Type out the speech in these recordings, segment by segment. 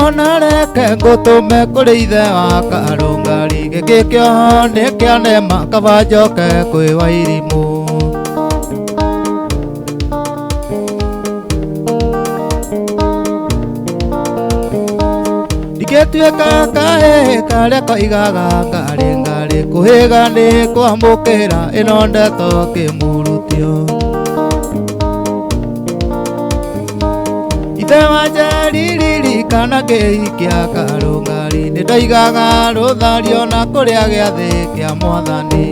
Ona reke ngũtũme kũrĩ ithe wa Karũngari, gĩkĩ kĩoho nĩ kĩa nema, kaba njoke kwĩ Wairimũ. Ndingĩtuĩka kahĩĩ karĩa koigaga ngarĩ ngarĩ, kũhĩga nĩ kwamũkĩra ĩno ndeto kĩmurutio. Ithe wa Njeri ririkana ngĩhikia Karũngari, nĩ ndoigaga rũthario na kũrĩa gĩathĩ kĩa Mwathani.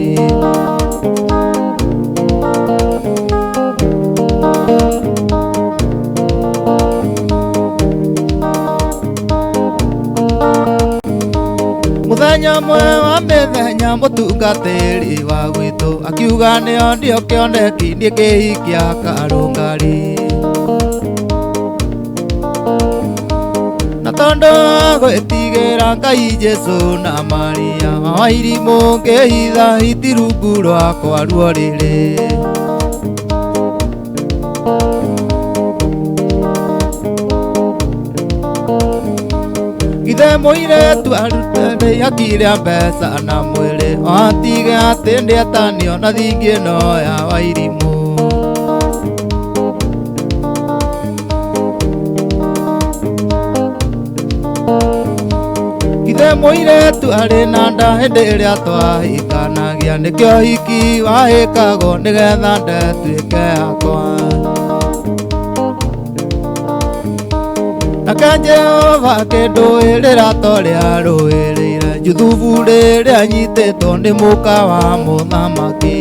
Mũthenya ũmwe wa mĩthenya mũtungatĩri wa gwitũ akiuga nĩo ndio kĩoneki niĩ ngĩhikia Karũngari. Na tondũ wa gwĩtigĩra Ngai Jesũ na Maria, Wairimũ ngĩhitha hiti rungu rwakwa ruorĩrĩ. Ithe mũirĩtu arute akĩrĩa mbeca na mwĩrĩ, atige atĩ ndĩetanio na thingi ĩno ya Wairimũ. Ithe mũirĩtu arĩ na nda hĩndĩ ĩrĩa twahikanagia, nĩkĩo hiki wahĩkagwo nĩgetha ndetuĩke yakwa. Nake Jehova akĩndũĩrĩra ta ũrĩa arũĩrĩire Juthubu rĩrĩa anyitĩtwo nĩ mũka wa mũthamaki.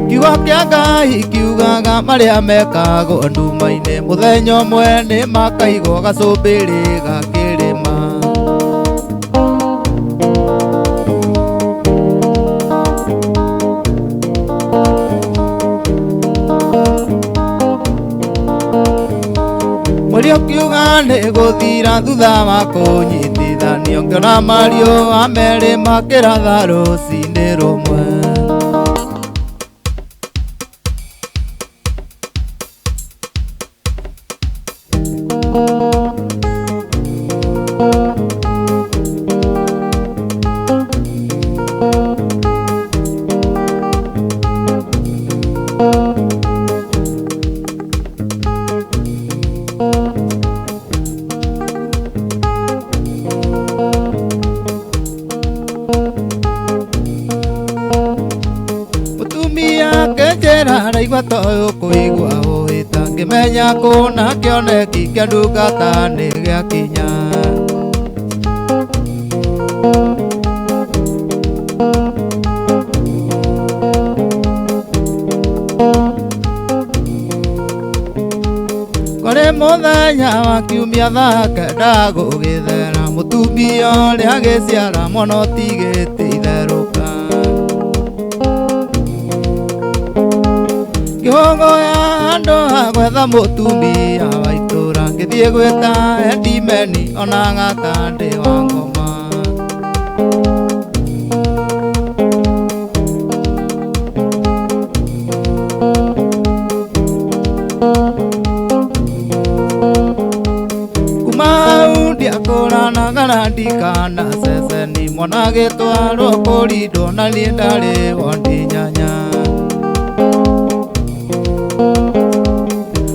Kiugo kĩa Ngai kiugaga marĩa mekagwo nduma-inĩ, mũthenya ũmwe nĩ makaigwo gacũmbĩrĩ ga kĩrĩma. Mweri ũkiuga nĩ gũthira thutha wa kũnyitithanio, ngĩona mariũa merĩ makĩratha rũcinĩ rũmwe. Mũtumia akĩnjĩra araigua ta ũyũ kũigua ũhĩta, ngĩmenya kũna kĩoneki kĩa ndungata nĩ gĩakinya. Kũrĩ mũthenya wa kiumia thaa kenda gũgĩthera, mũtumia ũrĩa agĩciara mwana ũtigĩte itherũka. Ngĩhũgũya andũ a gwetha mũtumia wa itũra, ngĩthiĩ gwĩta endimeni ona gata ndĩ wa ngoma. Kuma hau ndiakũranaga na ndikana ceceni, mwana agĩtwarwo kũrindwo na niĩ ndarĩ wondi nyanya.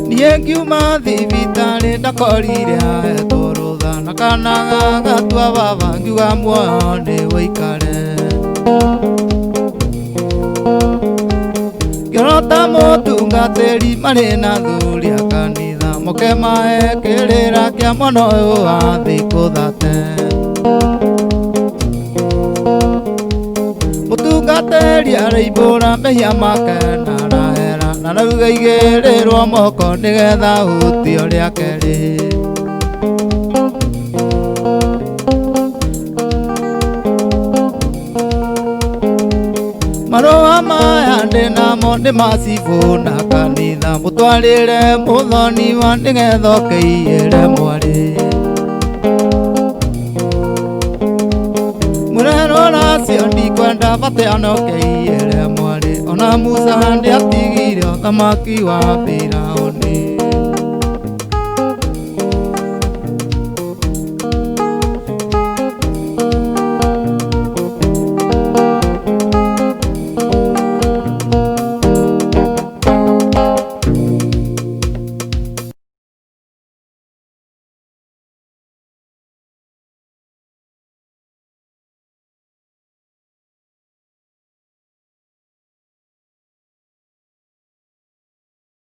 Niĩ ngiuma thibitarĩ ndakorire ahetwo rũtha, na kana gagatua baba ngiuga muoyo nĩ ũikare. Ngĩrota mũtungatĩri marĩ na athuri a kanitha, moke mahe kĩrĩra kĩa mwana ũyũ wa thikũ thate. Mũtungatĩri aroimbũra mehia make na arahera, na rĩu aigĩrĩrwo moko nĩgetha ahutio rĩa kerĩ. Marũa maya ndĩ namo nĩ ma cibũ na kanitha, mũtwarĩre mũthoniwa nĩgetha ũkĩiyĩre mwarĩ. Mũrerwo racio Cabatĩ anokeiere mwarĩ. Ona Musa nĩatigire ũthamaki wa Firaũni.